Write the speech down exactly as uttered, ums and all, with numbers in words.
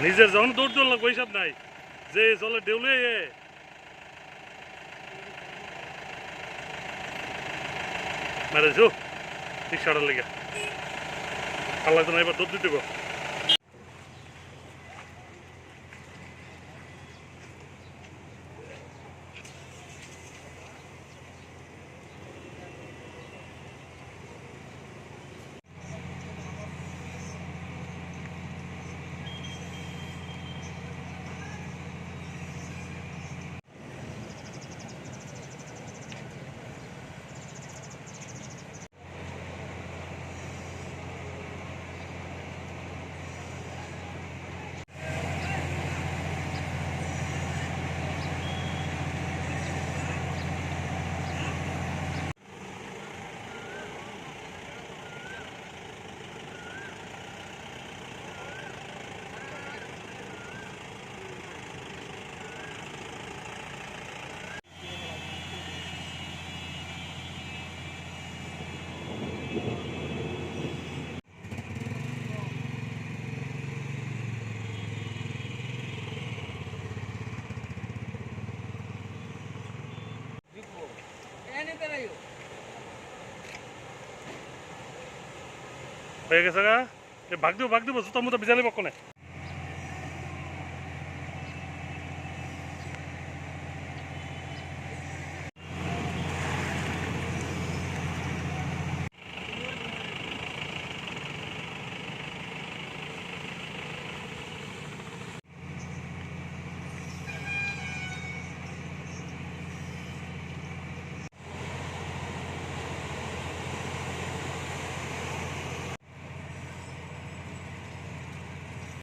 Nijer jokhon dur dur lagbai sab nai. Je jole deule ye. Mare jo. Tik sara lega. Kala to nai ba dur dur dibo. Hoi gese ga? E, bhag dibo, bhag dibo, juta muta bijali bokkone.